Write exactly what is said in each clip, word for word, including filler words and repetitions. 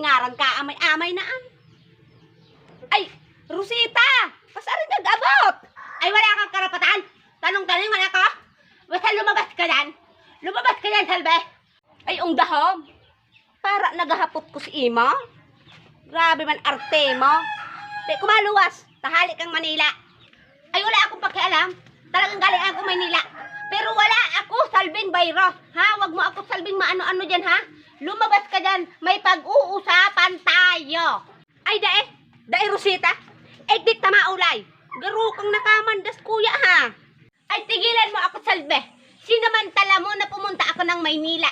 Ngaran ka, amay-amay na an. Ay, Rosita! Pasarin kag abot! Ay, wala kang karapatan! Tanong-tanong man ako! Basta lumabas ka dyan! Lumabas ka dyan, Salve! Ay, ungdahom! Para nagahapot ko si imo? Grabe man arte mo! Di ko maluwas! Tahali kang Manila! Ay, wala akong pakialam. Talagang galing ako Maynila. Pero wala ako salbing virus, ha? Wag mo ako salbing maano-ano dyan, ha? Lumabas ka dyan. May pag-uusapan tayo. Ay, dae. Dae, Rosita. Igdik ta maulay. Garo kang nakamandas, kuya, ha? Ay, tigilan mo ako, Salve. Sinamantala mo na pumunta ako ng Maynila.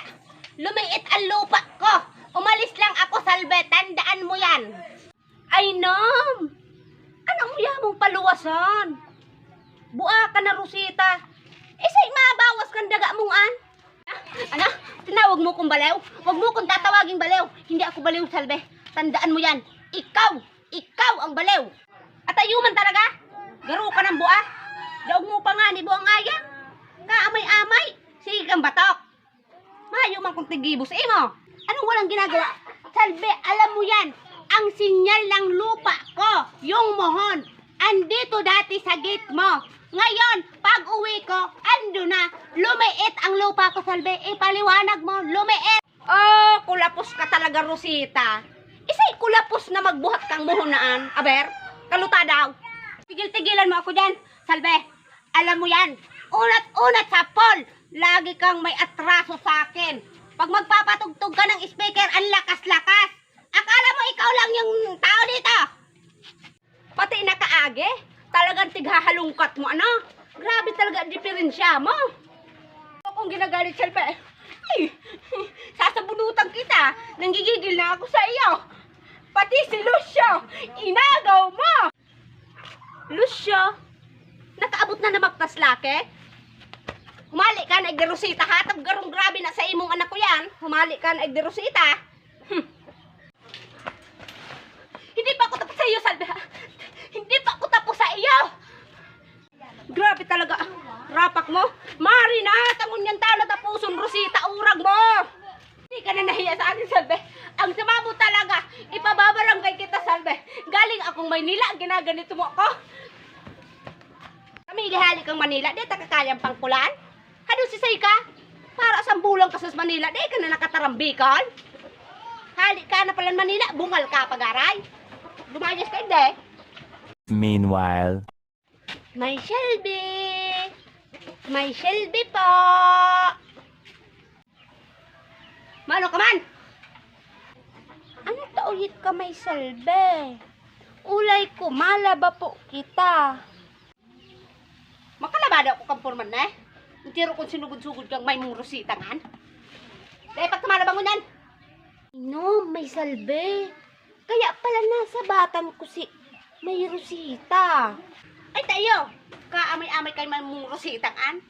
Lumiit ang lupa ko. Umalis lang ako, Salve. Tandaan mo yan. Ay, Nam! Anong uyamong paluwasan? Bua ka na, Rosita. Isay mabawas kan daga mong an? Ano? Tinawag mo kong balew? Huwag mo kong tatawaging balew. Hindi ako balew, Salve. Tandaan mo yan. Ikaw! Ikaw ang balew! Atayo man talaga! Garo ka ng bua! Daog mo pa nga ni buang ayang! Kaamay-amay! Sige kang batok! Mayo man kung tigibo sa imo. Anong walang ginagawa? Salve, alam mo yan. Ang sinyal ng lupa ko, yung mohon, andito dati sa gate mo. Ngayon, pag uwi ko, ando na. Lumiit ang lupa ko, Salve. Ipaliwanag mo, lumiit. Oh, kulapos ka talaga, Rosita. Isay kulapos na magbuhat kang mohon na an. Aber, kaluta daw. Tigil-tigilan mo ako dyan, Salve. Alam mo yan, unat-unat sa poll, lagi kang may atraso sa akin. Pag magpapatugtog ka ng speaker, ang lakas-lakas. Akala mo ikaw lang yung tao dito? Pati nakaagi, talagang tighahalungkat mo, ano? Grabe talaga ang diferensya mo. Kung ginagalit siya, pa, ay, sasabunutan kita. Nanggigigil na ako sa iyo. Pati si Lucio, inagaw mo. Lucio, nakaabot na naman tas laki? Humali ka na, Igde Rosita, ha? Tab garong grabe na sa imong anak ko yan. Humali ka na, Igde Rosita. Hmm. Hindi pa ako tapos sa iyo, Salve, ha? Hindi pa ako tapos sa iyo. Grabe talaga. Rapak mo. Mari na, tangon yan tao na tapuson, Rosita, urag mo. Hindi ka na nahiya sa akin, Salve. Ang sama mo talaga, ipababarangay kita, Salve. Galing akong Maynila, ginaganito mo ako. Kami, ihali kang Manila, di ta kakayang pangkulaan. Hado si say ka? Para sa bulang ka sa Manila, di ka na nakatarambikal. Hali ka na pala Manila, bungal ka pag-aray. Lumayas ka, hindi. Meanwhile. May Shelby! May Shelby po! Mano ka man? Ano ta ulit ka may Shelby? Ulay ko, malaba po kita. Makalaba daw ko kang porman na eh. Entero kong sinugod-sugod kang may mong Rosita ngan. Dahil pag tumalabang mo niyan. No, may Shelby. Kaya pala nasabatan ko si May Rosita. Ay, tayo! Kaamay-amay kay May mong Rosita an.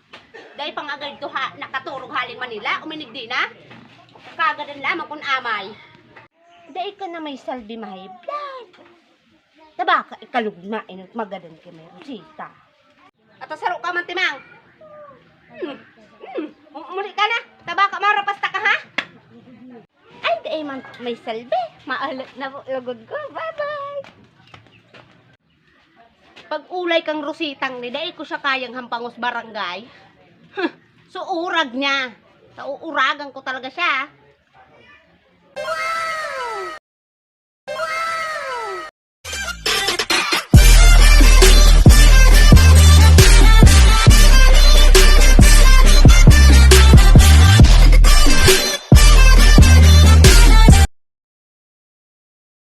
Dai pang agad to ha, nakaturog haling Manila, uminig di na. Kagadan lamang kun amay. Dai ka na may Shelby, may blood. Tabaka ikalugma inot magadan kay May Rosita. Ato saro ka man, Timang. Hmm. Hmm. Mu-, muli ka na. Tabaka marapas ta ka, ha? Ay, dai man may Shelby. Maalat na po, lugod ko. Bye-bye. Pag-ulay kang Rositang ni, dai ko siya kayang hampangos barangay. Huh, so urag niya. Sa uuragan ko talaga siya.